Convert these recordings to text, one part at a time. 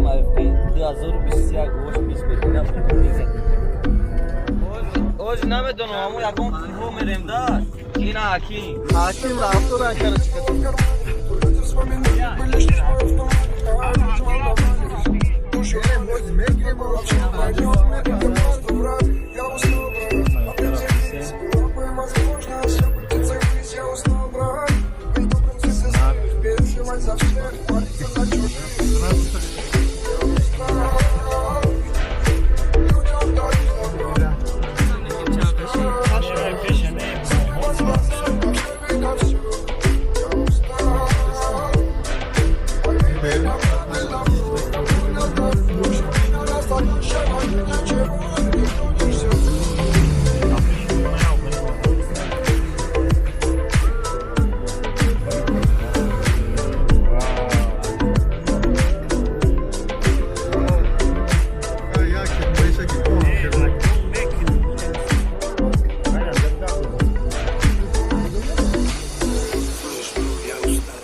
АФК 2021 гош 20 буд. Оз намедонам, аммо ягон пулҳо мерем да. Ина Ҳаким. Ҳаким рафтора, короче. Я устал,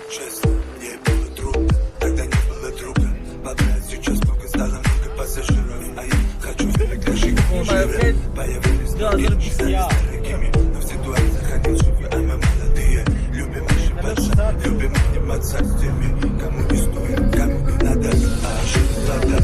честно, мне было трудно, тогда не было друга. Подряд сейчас много стало много пассажиров, а я хочу велик для жизни. Появились другие, стали дорогими, но в ситуациях они живы, а мы молодые. Любим ошибаться, любим обниматься с теми, кому не стоит, кому не надо, а ошибка на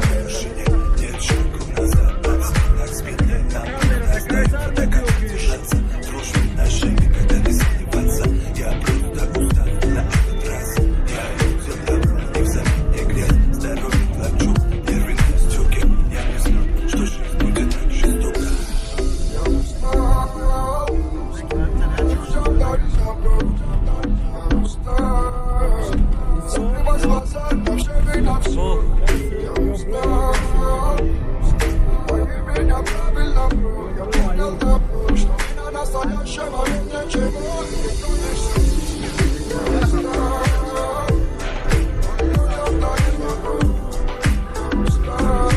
вершине, нет шагу назад, спина к спине, нам остается до конца держаться, дружбы нашей никогда не сомневаться. Я просто устал на этот раз. Я людям добро не взамен не грязь. Здоровье плачу, нервы на стёке. Я не знал, что жизнь будет так жестока. Я устал, людям дарить добро. Я устал закрывать глаза на все и на все. Я устал. Пойми меня правильно, бро. Я понял давно, что ты на настоящем момент ничего не трудишься. Я устал людям дарить добро. Я устал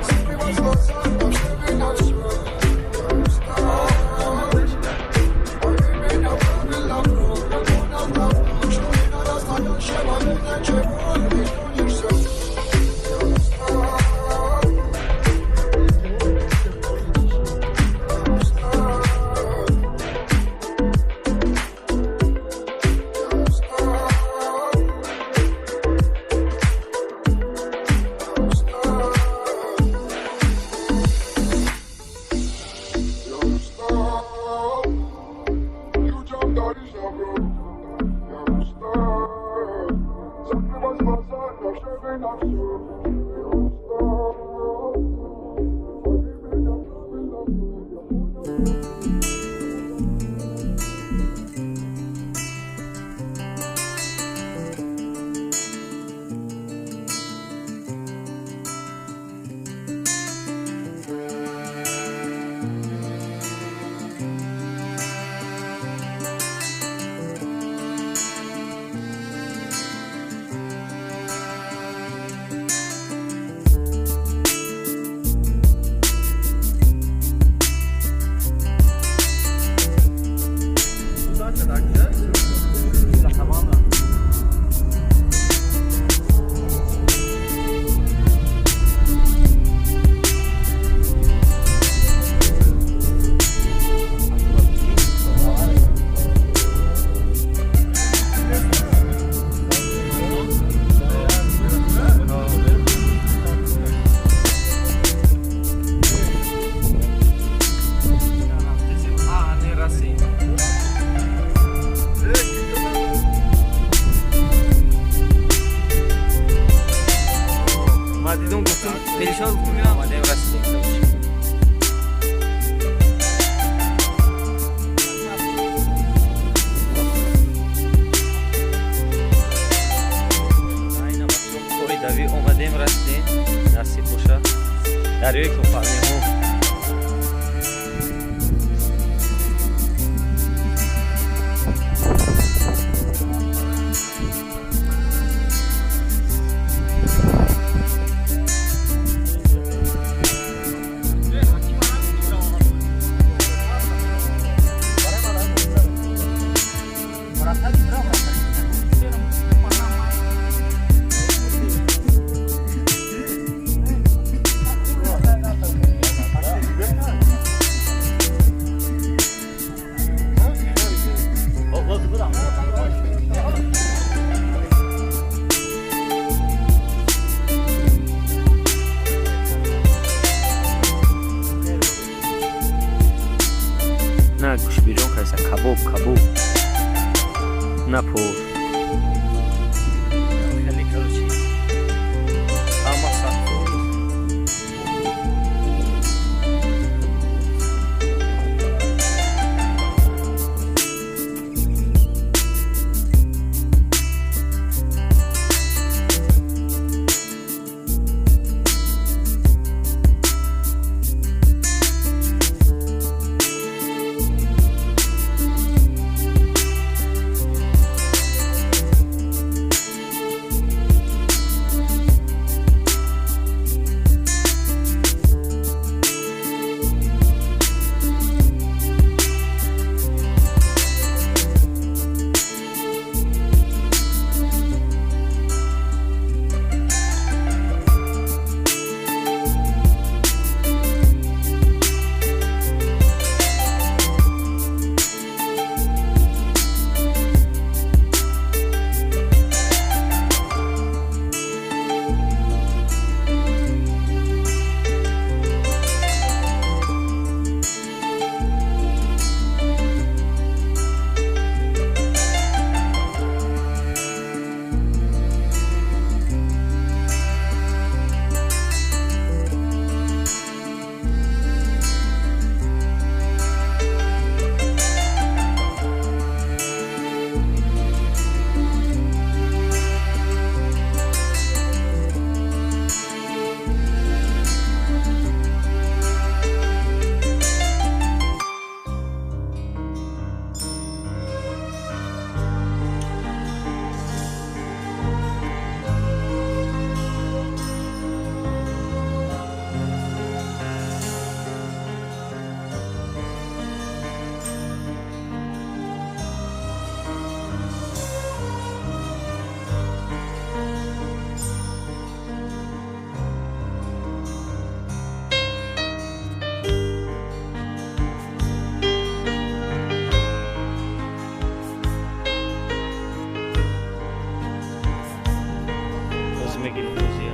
закрывать глаза на все и на все. Я устал. Пойми меня правильно, бро. Я понял давно, что ты на настоящем момент ничего не трудишься. Я устал. Я устал. Я устал. Я устал. Я устал людям дарить добро. Я устал закрывать глаза на все и на все. Я устал. Пойми меня правильно, бро. Я понял. А, не расем. Ма дидум, гуфтум, перешон, гуфтум, омадем, расидем, короче. Айна бачо, кои давӣ омадем, расидем. Насиб боша. Дарёи Кофарниҳо. Кабоб, кабоб. Напор. Хеле, короче. Ҳама сахт. Мегирем бозия.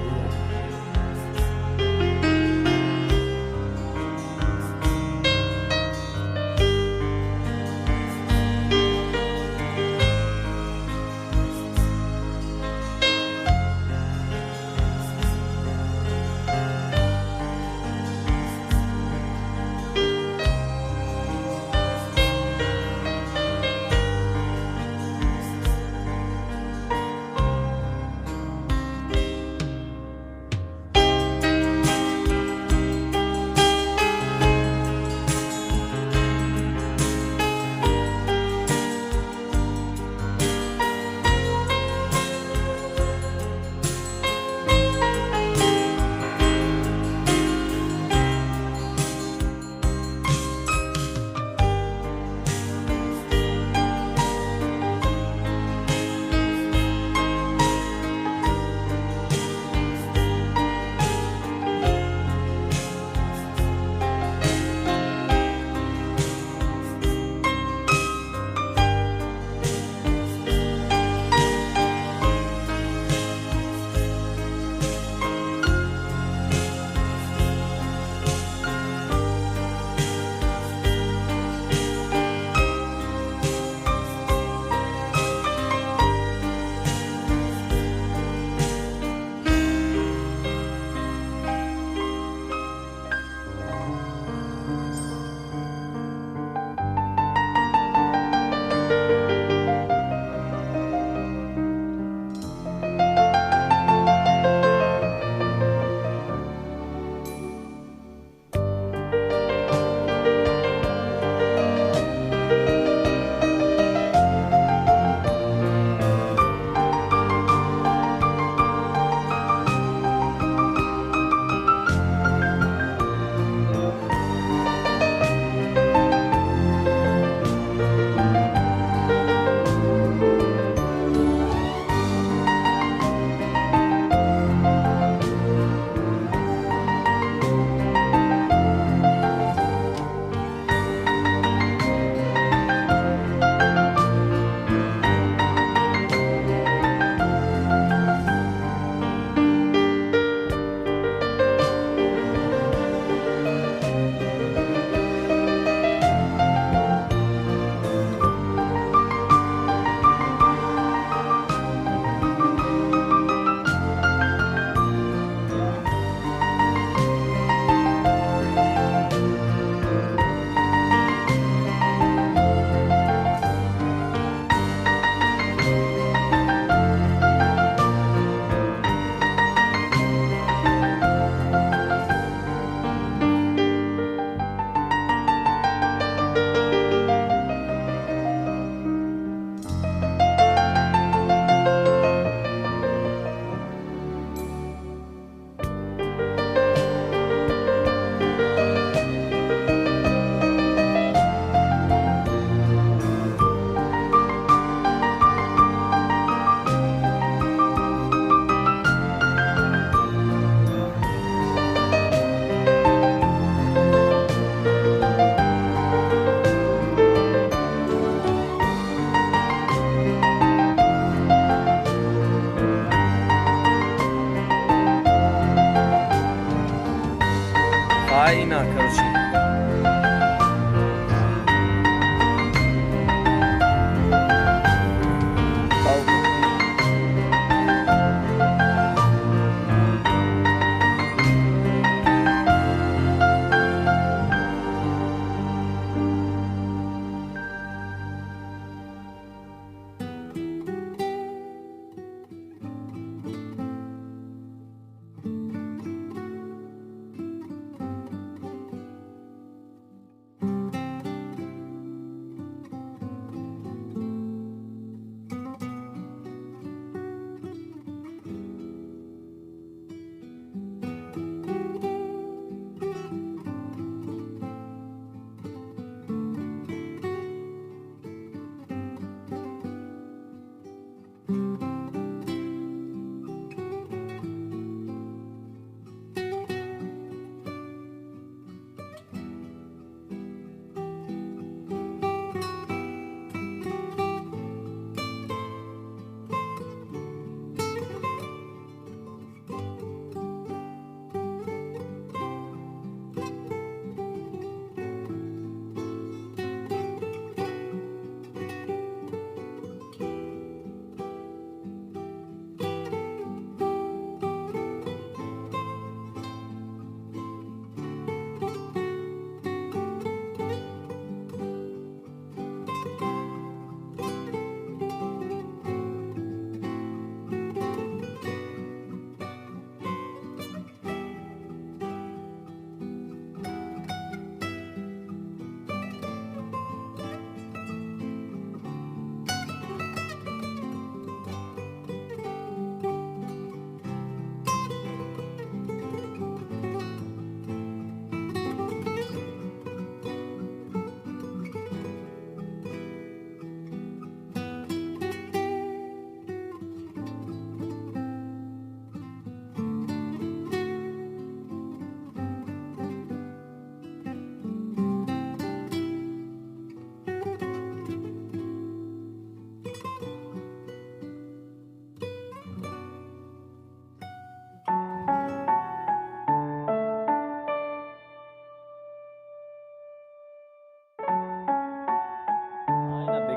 Хай, ина, короче.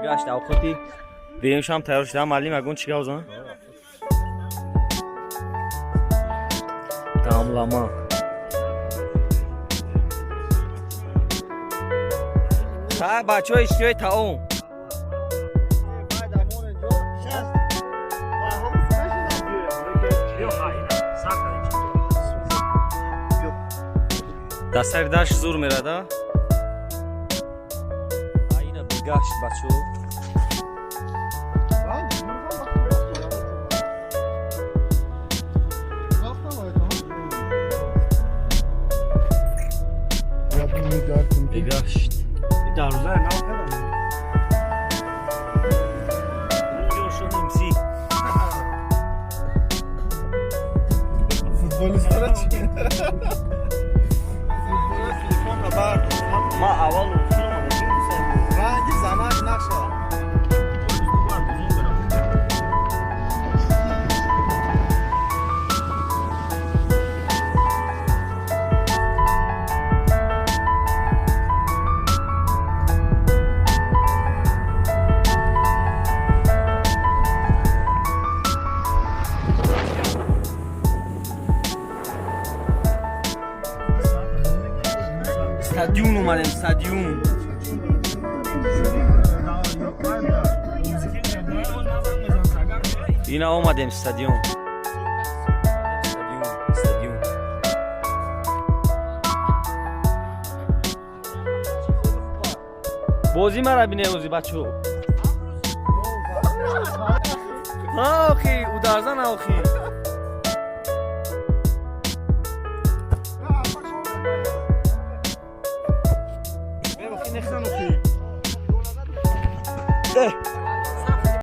Гашт авқоти дуюмшам тайёр шуда. Маълим, ягон чӣ гап зан? Дамлама. Ха, бачаҳо, иштиҳои таом. Дар сари дашт зур мерада. Ина бегашт, бачаҳо. Бегашт. Дарвоза нав кардам. Ёшон МС. Футболистара чи? Футболист телефонро бардор. Ма аввал Ранги занак наша. Стадион омадем, стадион. Ина омадем стадион. Стадион, стадион. Бозӣ мара бине ози, бачаҳо. Охи, ударзан, охи.